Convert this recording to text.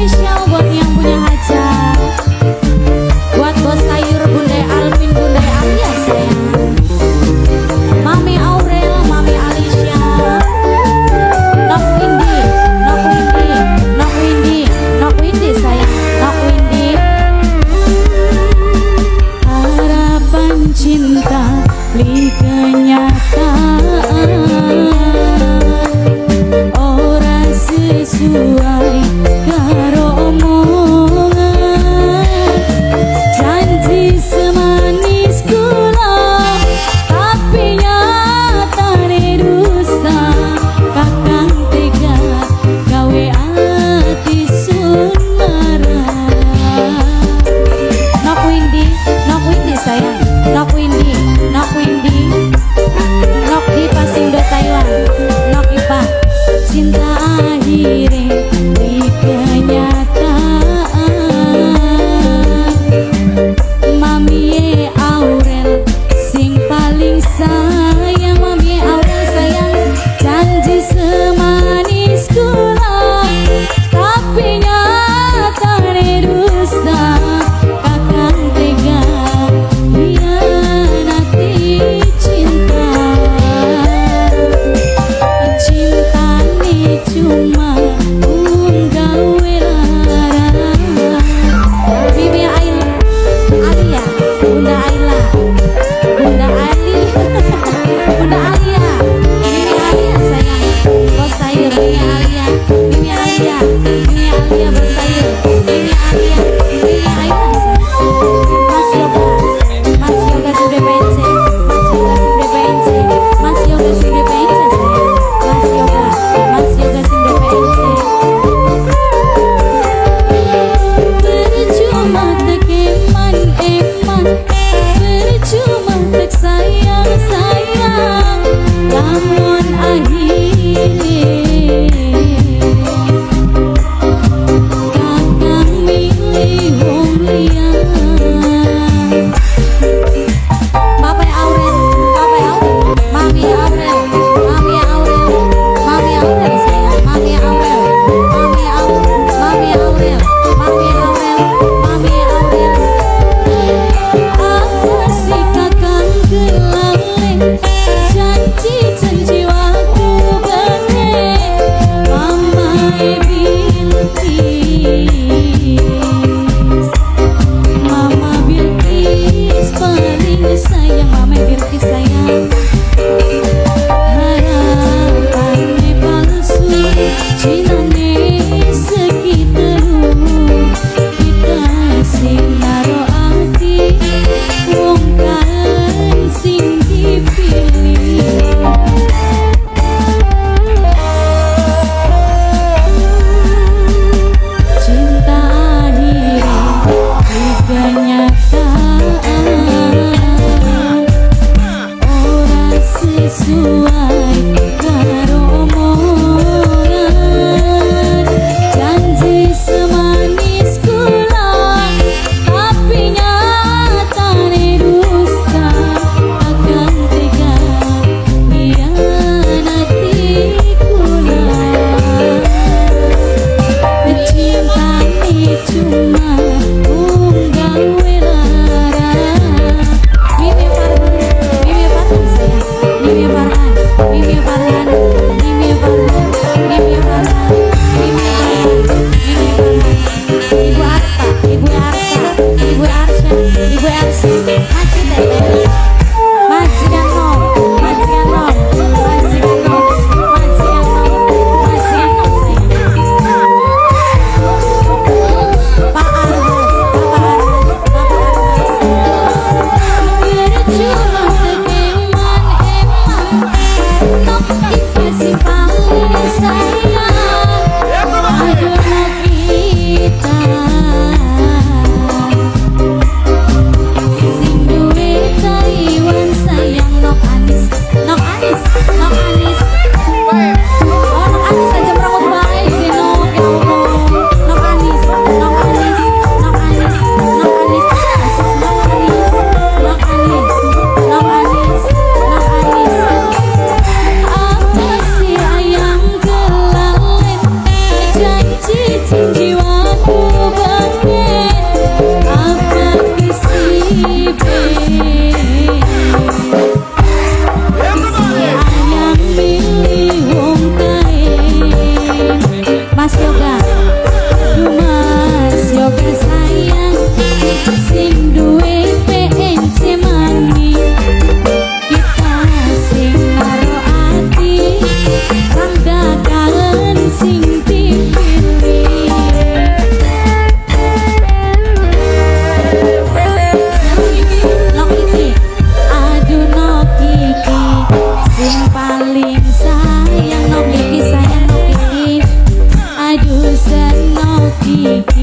Spesial buat yang punya hajat, buat bos sayur Bunda Alvin, Bunda Alia sayang, Mami Aurel, Mami Alicia, Nok Windy, Nok Windy, Nok Windy, Nok Windy sayang, Nok Windy. Harapan cinta li kenyataan ora sesuai karo omongan, janji semanis gula tapi nyatane dusta, kakang tega gawe ati sun marah. Nok Windy, Nok Windy sayang, Nok Windy, Nok Windy, Nok di Pasindo Taiwan, Nok Ipa. Cinta akhirnya di kenyataan, Mami Aurel sing paling sayang, Mami Aurel sayang, janji semanis gula tapi nyatane dusta, kakang tega hianati cinta. Cintane cuma gawe lara. Mimi Ail Alia, Bunda Aila, Bunda Ali, Bunda Alia, Mimi Alia sayang, bos sayur Mimi Alia, Mimi Alia, Mimi Alia bos sayur, Mimi Alia, Mimi Aila sayang. Mas Yoga, Mas Yoga sudah PNC, Mas Yoga sudah PNC, Mas Yoga sudah PNC sayang, Mas Yoga, Mas Yoga sudah PNC. Percuma tek eman eman, percuma tek sayang sayang, lamun akhire kakang milih wong liya. Papa Aurel, Papa Aurel, Mami Aurel, Mami Aurel, Mami Aurel sayang, Mami Aurel, Mami Aurel, Mami Aurel, Mami Aurel, Mami Aurel. Apa sih kakang kelalen janji-janji waktu bane Mama Bilqis, Mama Bilqis paling sayang, Mama Bilqis sayang. Harapannya palsu, cintane segitu, kita sing naro ati, wong kan sing dipilih. Cinta akhirnya di kenyataan ora sesuai karo omongan, janji semanis gula tapi nyatane dusta, akan tega hianati kula. Cintane cuma gawe lara. Mimi Farhan, Mimi Farhan sayang, Mimi Farhan, Mimi Farhan, Mimi Farhan, Mimi Farhan, Mimi Farhan, Mimi Farhan. Ibu Arta, Ibu Arsa, Ibu Arsha, Ibu Elsa, Haji Teteh, Majikan No, Majikan No, Majikan No, Majikan No, Majikan No sayang. Pak Arhas, Bapak Arhas, Bapak Arhas. Percuma tek eman eman, tok ibu si paling sayang. Aduh kita sing duwe Taiwan sayang, Nok Anis, Nok Anis, Nok Anis. Oh, Nok Anis aja merengut bae sih Nok, ya Allah. Nok Anis, Nok Anis, Nok Anis, Nok Anis, Nok Anis, Nok Anis, Nok Anis, Nok Anis. Apa sih ayam kelalen janji janji waktu Seno.